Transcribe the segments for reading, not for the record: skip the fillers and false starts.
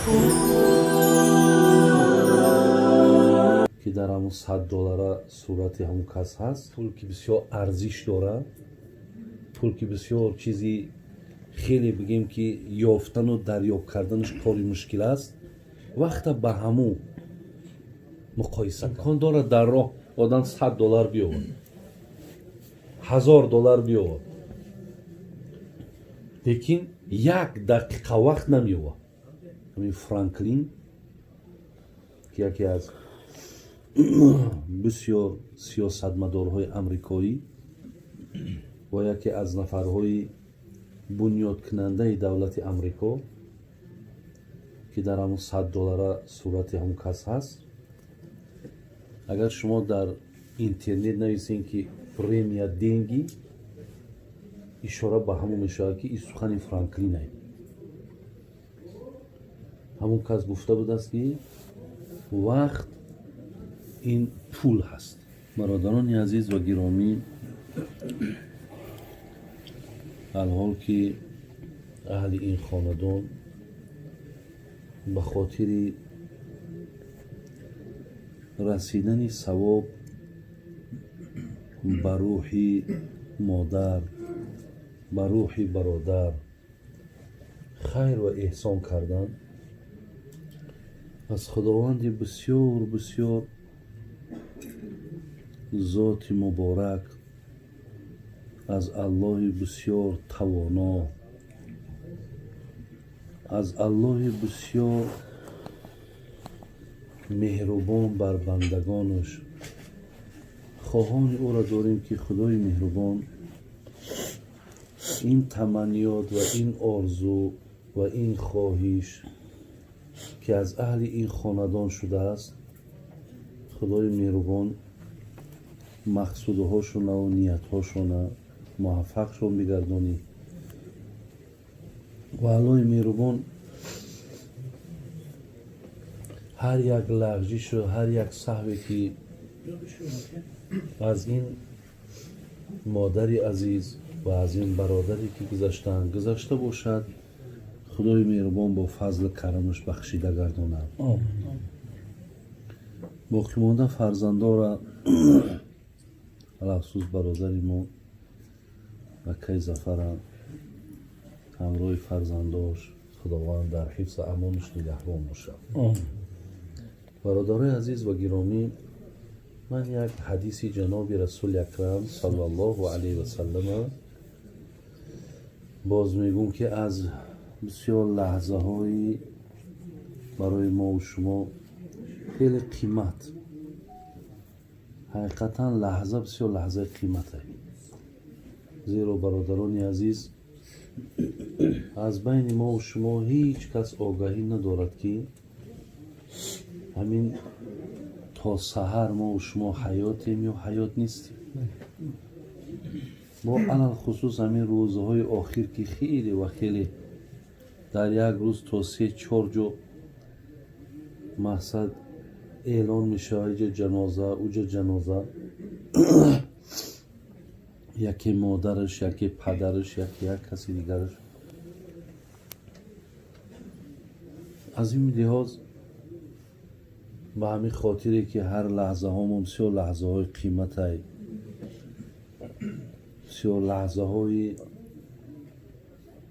Ки дар ҳамун 100 доллара сурати ҳамун кас ҳаст. Пул ки бисёр арзиш дорад, пул ки бисёр чизи хеле, бигем ки, ёфтану дарёб карданаш кори мушкил аст, вақта ба ҳамун муқоиса. Имкон дорад, дар роҳ одам 100 доллар биёвад, 1000 доллар биёвад, лекин як дақиқа вақт намеёвад. Ҳамин Франклин, ки яке аз бисёр сиёсатмадорҳои амрикоӣ ва яке аз нафарҳои бунёдкунандаи давлати Амрико, ки дар ҳамун 100 доллара сурати ҳамун кас ҳаст. Агар шумо дар интернет нависем, ки «время — деньги», ишора ба ҳамон мешавад, ки ин сухани Франклинае. Ҳамон кас гуфта будааст, ки вақт ин пул ҳаст. Бародарони азиз ва гиромӣ, алҳол ки аҳли ин хонадон ба хотири расидани савоб ба рӯҳи модар, ба рӯҳи бародар хайр ва эҳсон кардан, аз Худованди бисёр бисёр зоти муборак, аз Аллоҳи бисёр тавоно, аз Аллоҳи бисёр меҳрубон бар бандагонаш хоҳони ӯро дорем, ки Худои меҳрубон ин таманниёт ва ин орзу ва ин хоҳиш, ки аз аҳли ин хонадон шудааст, Худои меҳрубон мақсудҳошонаву ниятҳошона муваффақшон бигардонӣ ва Аллоҳи меҳрубон ҳар як лағжишу ҳар як саҳве, ки аз ин модари азиз ва аз ин бародаре, ки гузаштаанд, гузашта бошад, Худои меҳрубон бо фазлу карамаш бахшида гардонад. Боқимонда фарзандора, алафсӯс, бародари мо акай Зафара ҳамроҳи фарзандош Худованд дар ҳифзу амонаш нигаҳбон бошад. Бародарои азиз ва гиромӣ, ман як ҳадиси ҷаноби Расули Акрам саллаллоҳу алайҳи васаллама боз мегӯм, ки аз бисёр лаҳзаҳои барои мову шумо хеле қимат, ҳақиқатан лаҳза бисёр лаҳзаи қимате. Зеро, бародарони азиз, аз байни мову шумо ҳеҷ кас огаҳӣ надорад, ки ҳамин то саҳар мову шумо ҳаётем ё ҳаёт нестем. Бо алалхусус ҳамин рӯзҳои охир, ки хеле ва хеле дар як рӯз то се чор ҷо мақсад эълон мешавад: иҷа ҷаноза, уҷа ҷаноза, яке модараш, яке падараш, яке як каси дигараш. Аз ин лиҳоз, ба ҳамин хотире, ки ҳар лаҳзаҳомон бисёр лаҳзаҳои қиматай, бисёр лаҳзаҳои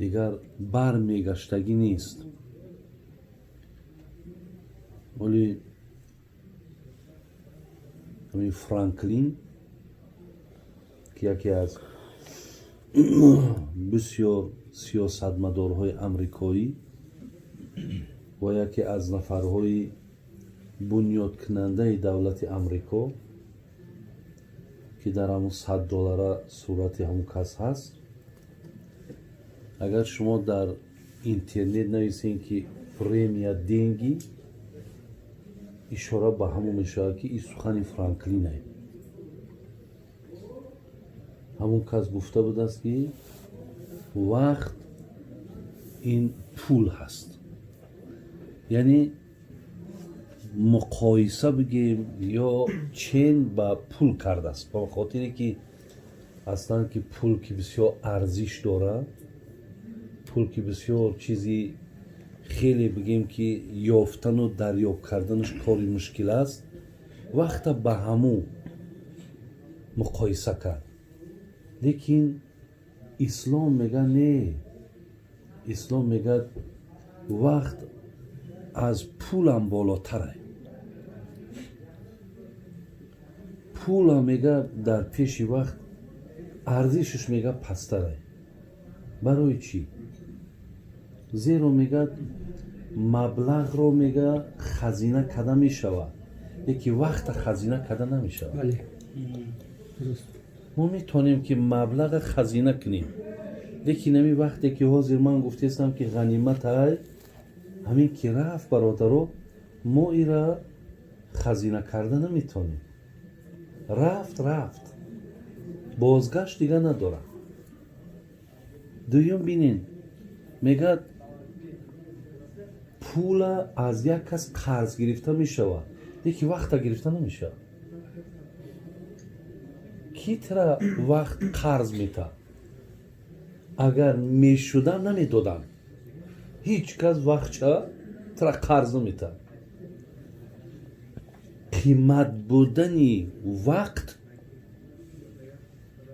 дигар бармегаштагӣ нест. Вале ҳамин Франклин, ки яке аз бисёр сиёсатмадорҳои амрикоӣ ва яке аз нафарҳои бунёдкунандаи давлати Амрико, ки дар ҳамун 100 доллара сурати ҳамун кас ҳаст. Агар шумо дар интернет нависем, ки «время — деньги», ишора ба ҳамон мешавад, ки ин сухани Франклинае. Ҳамон кас гуфта будааст, ки вақт ин пул ҳаст. Яъне муқоиса бигем ё чен ба пул кардааст, ба хотире ки аслан ки пул ки бисёр арзиш дорад, пул ки бисёр чизи Хеле бигем, ки ёфтану дарёб карданаш кори мушкил аст. Вақта ба ҳаму муқоиса кард, лекин ислом мега не, ислом мегӯяд, вақт аз пулам болотарай. Пулам, мега, дар пеши вақт арзишаш, мега, пасттарай. Барои чӣ? Зеро, мегӯяд, маблағро, мега, хазина карда мешавад, лекин вақта хазина карда намешавад. Мо метавонем, ки маблаға хазина кунем, лекин ҳамин вақте, ки ҳозир ман гуфтестам, ки ғаниматай, ҳамин ки рафт, бародаро, мо ира хазина карда наметавонем. Рафт, рафт, бозгашт дига надорад. Дуюм, бинен, мегӯяд, пула аз як кас қарз гирифта мешавад, лекин вақта гирифта намешавад. Ки тра вақт қарз метаҳад? Агар мешудам, намедодам. Ҳеҷ кас вақтча тра қарз наметаҳад. Қимат будани вақт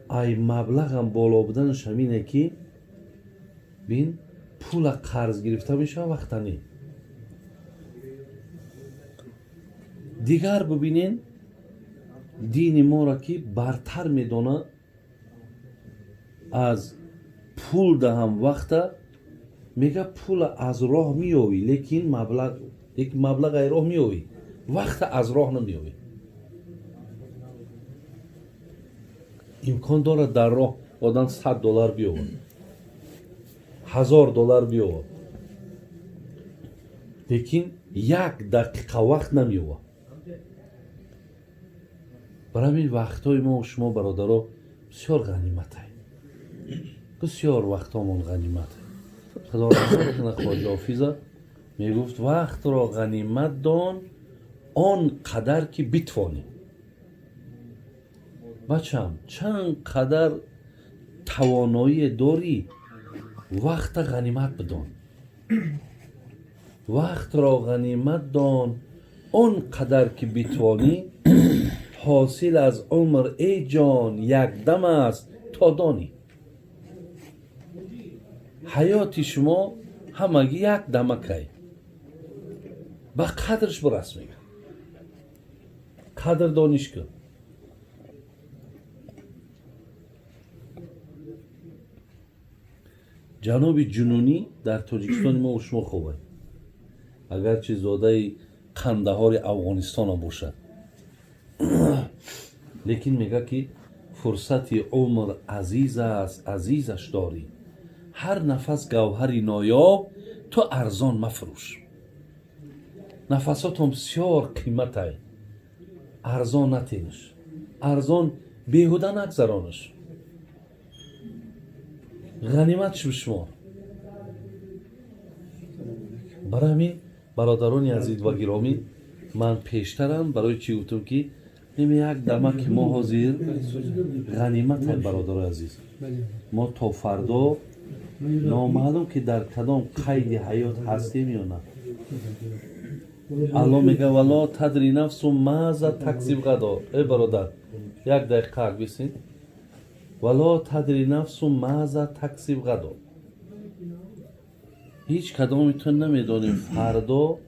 ай маблағам боло буданаш ҳамине, ки бин, пула қарз гирифта мешавад, вақта не. Дигар бибинен, дини моро ки бартар медонад аз пул даҳам вақта, мега, пула аз роҳ меёвӣ, лекин маблағ, лекин маблағ ай роҳ меёвӣ, вақта аз роҳ намеёвӣ. Имкон дорад, дар роҳ одам 100 доллар биёвад, 1000 доллар биёвад, лекин як дақиқа вақт намеёвад. Барои ҳамин вақтҳои мо шумо, бародаро, бисёр ғаниматай, бисёр вақтҳомон ғаниматай. Худо раҳмат кунад Хоҷа Ҳофиза, мегуфт: «Вақтро ғанимат дон он қадар, ки битвонӣ». Бачам, чанд қадар тавоноие дорӣ, вақта ғанимат бидон. Вақтро ғанимат дон он қадар, ки битвонӣ, ҳосил аз умр, эй ҷон, якдам аст, то донӣ. Ҳаёти шумо ҳамагӣ як дамакай, ба қадрш бирас, мега, қадрдониш кун. Ҷаноби Ҷунунӣ дар Тоҷикистони мо шумо хобад, агарчи зодаи Қандаҳори Афғонистонам бошад, лекин мега, ки фурсати умр азиз аст, азизаш дорӣ, ҳар нафас гавҳари ноёб, ту арзон мафурӯш. Нафасотон бисёр қиматай, арзон натенш, арзон беҳуда нагзаронаш, ғанимат бишумор. Барои ҳамин, бародарони азиз ва гиромӣ, ман пештарам барои чӣ гуфтам, ки ними як дама, ки мо ҳозир ғаниматай, бародарои азиз, мо то фардо номаълум, ки дар кадом қайди ҳаёт ҳастем ё на. Алло мега: «ولا تدري نفس ماذا تكسب غدا». Эй бародар, як дақиқа бисин. «ولا تدري نفس ماذا تكسب غدا». Ҳеҷ кадоми ту намедонем, фардо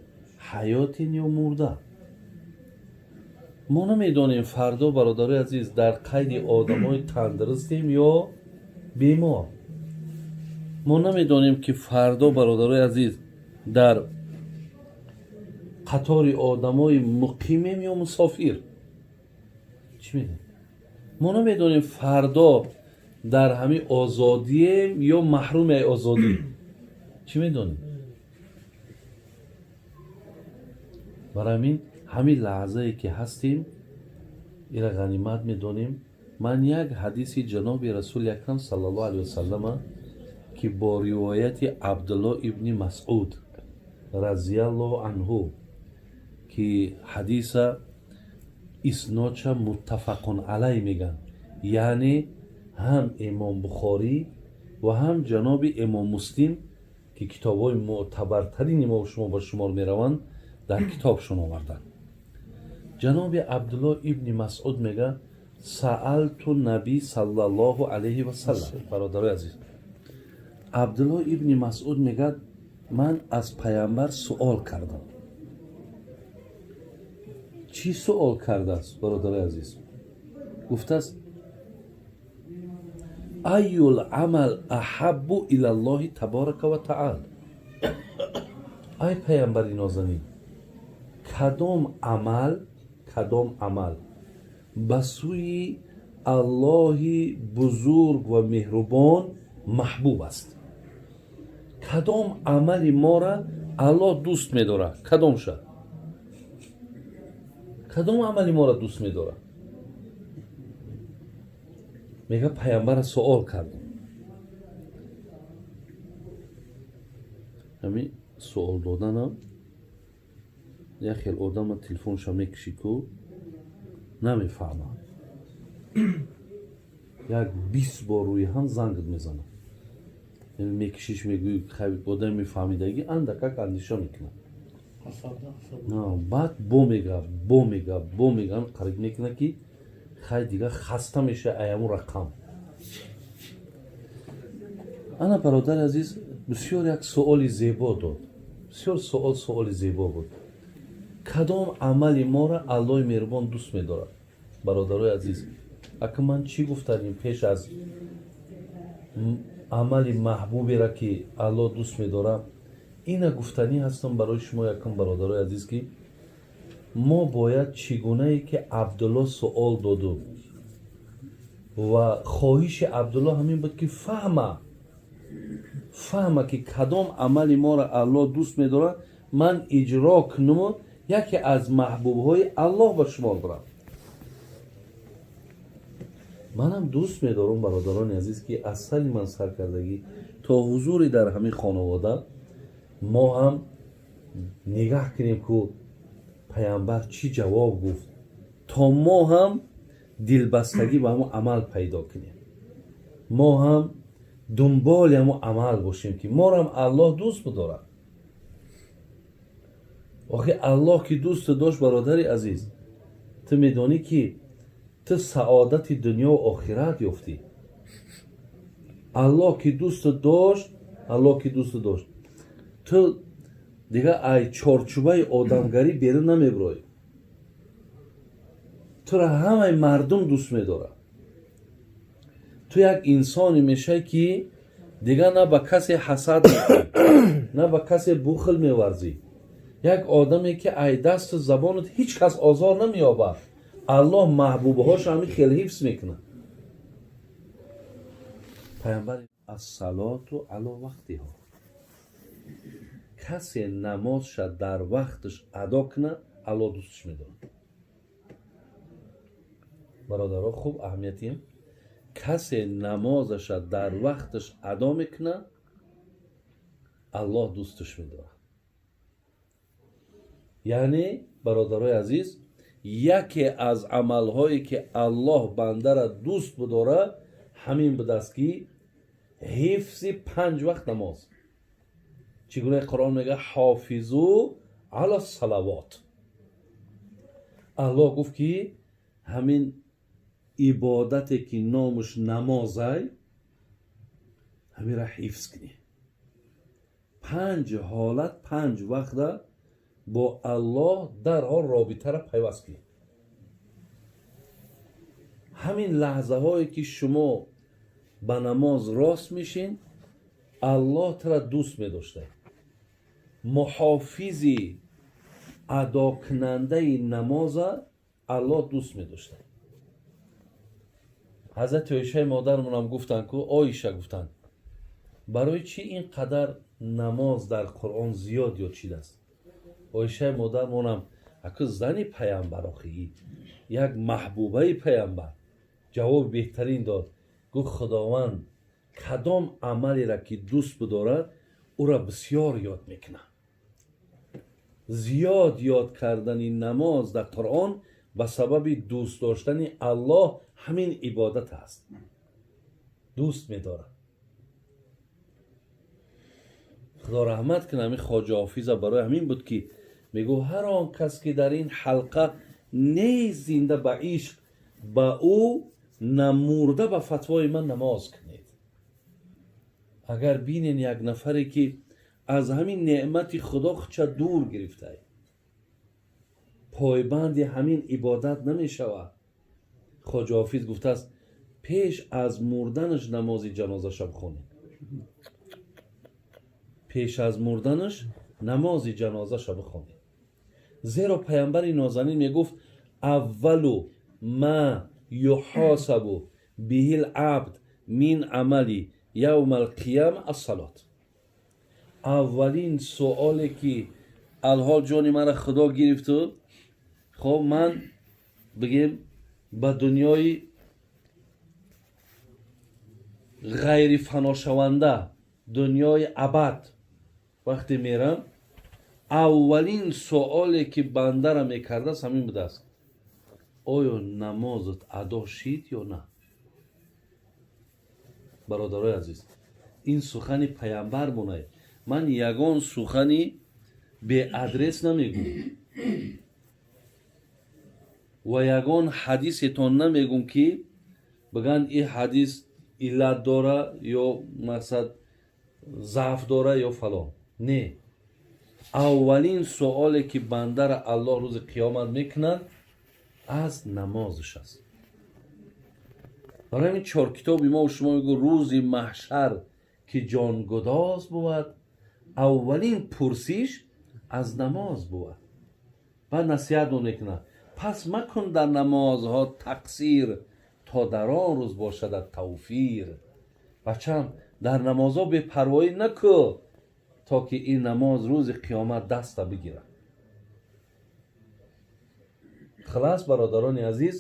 ҳаётен ё мурда. Мо намедонем, фардо, бародарои азиз, дар қайди одамои тандурустем ё бемор. Мо намедонем, ки фардо, бародарои азиз, дар қатори одамои муқимем ё мусофир. Чӣ медонем? Мо намедонем, фардо дар ҳамин озодием ё маҳруми озодӣ. Чӣ медонем? Барои ҳамин, ҳамин лаҳзае, ки ҳастем, ира ғанимат медонем. Ман як ҳадиси ҷаноби Расули Акрам саллаллоҳу алайҳи васаллама, ки бо ривояти Абдулло ибни Масъуд разияллоҳу анҳу, ки ҳадиса иснодша муттафақун алай мегӯянд, яъне ҳам Имом Бухорӣ ва ҳам ҷаноби Имом Муслим, Ки китобҳои мӯътабартарини мо шумо ба шумор мераванд, дар китобшон оварданд. Ҷаноби Абдулло ибни Масъуд мега: "سألت النبي صلى الله عليه وسلم". Бародарои азиз, Абдулло ибни Масъуд мегӯяд: ман аз Паямбар суол кардам. Чӣ суол кардааст, бародарои азиз? Гуфтааст: "أي العمل أحب إلى الله تبارك وتعالى". Ай Паямбари нозанин, кадом амал, кадом амал ба сӯи Аллоҳи бузург ва меҳрубон маҳбуб аст? Кадом амали мора Аллоҳ дӯст медорад? Кадомша, кадом амали мора дӯст медорад? Мега, Паямбара суол кардам. Ҳамин суол доданам, як хел одама телефонша мекушӣ, ку намефаҳма, як 20 бор рӯи ҳам зангат мезанад, мекишиш, мегӯи, одами мефаҳмидагӣ андакак андеша мекунад, баъд бо мега, бо мега, бо мега, қариб мекунад, ки хай, дига хаста меша аяму рақам. Ана, бародари азиз, бисёр як суоли зебо дод, бисёр суол, суоли зебо буд: кадом амали мора Аллоҳи меҳрубон дӯст медорад? Бародарои азиз, ака, ман чӣ гуфтанем? Пеш аз амали маҳбуберо, ки Аллоҳ дӯст медорад, ина гуфтанӣ ҳастам барои шумо якум, бародарои азиз, ки мо бояд, чӣ гунае ки Абдулло суол доду ва хоҳиши Абдулло ҳамин буд, ки фаҳма, фаҳма, ки кадом амали моро Аллоҳ дӯст медорад, ман иҷро кунуму яке аз маҳбубҳои Аллоҳ ба шумор барам. Манам дӯст медорам, бародарони азиз, ки аз сари ман саркардагӣ то ҳузури дар ҳамин хонавода мо ҳам нигаҳ кунем, ку Паямбар чӣ ҷавоб гуфт, то мо ҳам дилбастагӣ ба ҳамон амал пайдо кунем, мо ҳам дунболи ҳамон амал бошем, ки морам Аллоҳ дӯст бидорад. Охи, Аллоҳ ки дӯсту дошт, бародари азиз, ту медонӣ, ки ту саодати дунёву охират ёфтӣ. Аллоҳ ки дӯсту дошт, Аллоҳ ки дӯсту дошт, ту дигар ай чорчӯбаи одамгарӣ берун намебироӣ, тура ҳамаи мардум дӯст медорад, ту як инсоне мешавӣ, ки дигар на ба касе ҳасад мекунӣ, на ба касе бухл меварзӣ, як одаме, ки ай дасту забонат ҳеҷ кас озор намеёбад. Аллоҳ маҳбубҳошо ҳамин хел ҳифз мекунад. Паямбар: "الصلاة على وقتها". Касе намозша дар вақташ адо кунад, Аллоҳ дӯсташ медорад. Бародаро, хуб аҳамиятием: касе намозаша дар вақташ адо мекунад, Аллоҳ дӯсташ медорад. Яъне, бародарои азиз, яке аз амалҳое, ки Аллоҳ бандара дӯст бидорад, ҳамин будааст, ки ҳифзи панҷ вақт намоз. Чӣ гуна Қуръон мега: "حافظوا على الصلوات". Аллоҳ гуфт, ки ҳамин ибодате, ки номаш намозай, ҳаминра ҳифз кунӣ, панҷ ҳолат, панҷ вақта бо Аллоҳ дарҳол робитаро пайваст кунед. Ҳамин лаҳзаҳое, ки шумо ба намоз рост мешин, Аллоҳ тура дӯст медошта. Муҳофизи адокунандаи намоза Аллоҳ дӯст медошта. Ҳазрати Оишаи модармонам гуфтанд ку, Оиша гуфтанд: барои чӣ ин қадар намоз дар Қуръон зиёд ёд шидааст? Оишаи модармонам, аку зани Паямбар, охи як маҳбубаи Паямбар, ҷавоби беҳтарин дод. Гуфт: Худованд кадом амалеро, ки дӯст бидорад, ӯра бисёр ёд мекунад. Зиёд ёд кардани намоз дар Қуръон ба сабаби дӯст доштани Аллоҳ ҳамин ибодат аст, дӯст медорад. Худо раҳмат кунад ҳамин Хоҷа Ҳофиза, барои ҳамин буд ки мегӯ ҳар он кас ки дар ин ҳалқа нест зинда ба ишқ, ба ӯ намурда ба фатвои ман намоз кунед. Агар бинен як нафаре ки аз ҳамин неъмати Худо худша дур гирифтай, пойбанди ҳамин ибодат намешавад. Хоҷа Ҳофиз гуфтааст, пеш аз мурданаш намози ҷанозаша бихонед. Пеш аз мурданаш намози ҷанозаша бихонед. Зеро паямбари нозанин мегуфт: аввалу ма юҳосабу биҳил абд мин амали явма алқияма ассалот. Аввалин суоле ки алҳол ҷони мара Худо гирифту, хоб ман бигем ба дунёи ғайрифаношаванда, дунёи абад вақте мерам, аввалин суоле ки бандара мекардааст ҳамин будааст: оё намозат адо шид ё на? Бародарои азиз, ин сухани паямбар монай, ман ягон сухани беадрес намегӯм ва ягон ҳадисетон намегӯм ки бигӯянд ин ҳадис иллат дора ё мақсад заъф дора ё фалон. Не, аввалин суоле ки бандара Аллоҳ рӯзи қиёмат мекунад аз намозаш аст. Барои ҳамин чор китоби мо шумо мегӯ: рӯзи маҳшар ки ҷонгудоз бувад, аввалин пурсиш аз намоз бувад. Баъд насиҳатмон мекунад: пас макун дар намозҳо тақсир, то дар он рӯз бошадат тавфир. Бачам, дар намозҳо бепарвоӣ накӯ, то ки ин намоз рӯзи қиёмат даста бигирад. Хулас, бародарони азиз,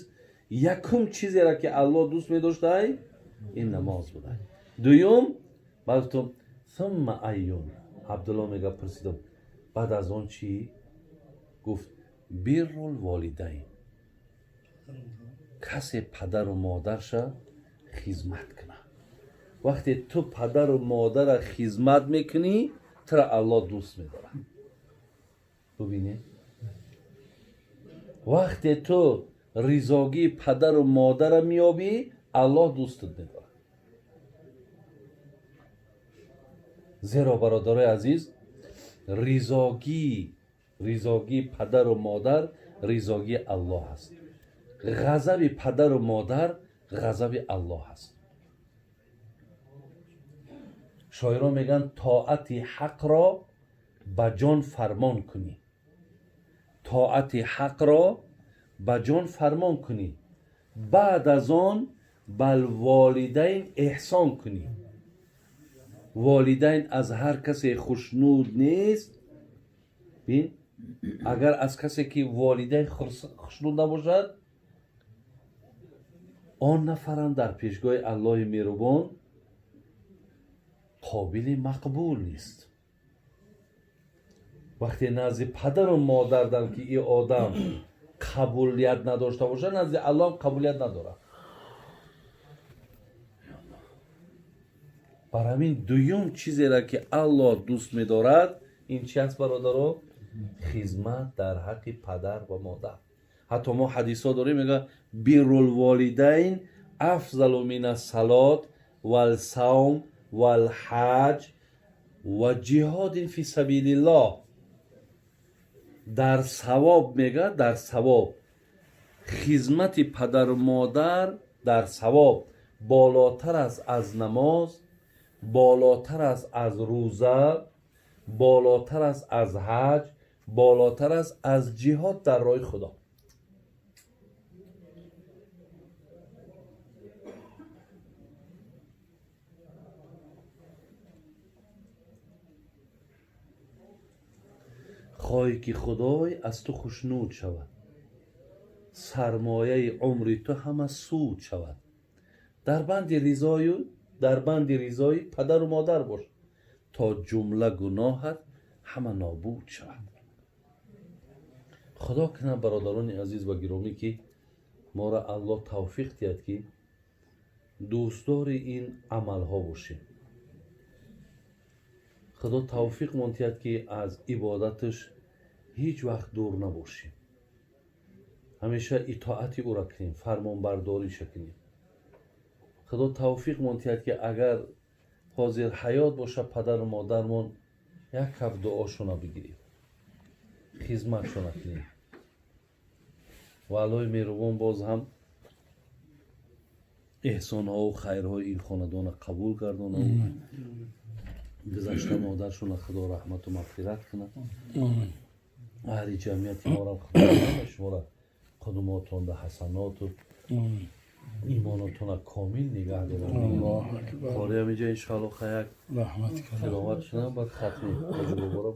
якум чизеро ки Аллоҳ дӯст медоштай, ин намоз буда. Дуюм, баъд гуфтум: сумма айюн. Абдулло мега, пурсидам: баъд аз он чӣ? Гуфт: биррул волидайн, касе падару модарша хизмат кунад. Вақте ту падару модара хизмат мекунӣ, тура Аллоҳ дӯст медорад. Бубинед, вақте ту ризогии падару модара меёбӣ, Аллоҳ дӯстат медорад. Зеро, бародарои азиз, ризогии падару модар ризогии Аллоҳ аст, ғазаби падару модар ғазаби Аллоҳ аст. Шоирон мегӯянд: тоати ҳақро ба ҷон фармон кунӣ, тоати ҳақро ба ҷон фармон кунӣ, баъд аз он бал волидайн эҳсон кунӣ. Волидайн аз ҳар касе хушнуд нест. Бин, агар аз касе ки волидайн хушнуд набошад, он нафарам дар пешгоҳи Аллоҳи меҳрубон қобили мақбул нест. Вақте назди падару модардам ки ин одам қабулият надошта бошад, назди Аллоҳам қабулият надорад. Бар ҳамин дуюм чизеро ки Аллоҳ дӯст медорад, ин чи аст, бародаро? Хизмат дар ҳаққи падар ва модар. Ҳатто мо ҳадисҳо дорем, мегӯяд: биррулволидайн афзалу мин ассалот валсавм валҳаҷ ва ҷиҳодин фи сабилиллоҳ. Дар савоб, мегӯяд, дар савоб хизмати падару модар дар савоб болотар аст аз намоз, болотар аст аз рӯза, болотар аст аз ҳаҷ, болотар аст аз ҷиҳод дар роҳи Худо. Хоҳӣ ки Худой аз ту хушнуд шавад, сармояи умри ту ҳама суд шавад, дар банди ризою дар банди ризои падару модар бош, то ҷумла гуноҳат ҳама нобуд шавад. Худо кунад, бародарони азиз ва гиромӣ, ки моро Аллоҳ тавфиқ диҳад, ки дӯстдори ин амалҳо бошем. Худо тавфиқмон диҳад, ки аз ибодаташ ҳеҷ вақт дур набошем, ҳамеша итоати ӯра кунем, фармонбардориша кунем. Худо тавфиқмон диҳад, ки агар ҳозир ҳаёт боша падару модармон, як ҳафт дуошона бигирем, хизматшона кунем. Ва Аллоҳи меҳрубон боз ҳам эҳсонҳову хайрҳои ин хонадона қабул гардонад. Гузашта модаршона Худо раҳмату мағфират кунад. Аҳли ҷамъияти моро Худо ҳама шуморо қудумотонда ҳасаноту имонотона комил нигаҳ дорад. Аллоҳу акбар. Қори ҳамиҷа, иншоалло, як Раҳмат калом. Тиловат шудам, баъд хатми Ҳоҷи Боборо.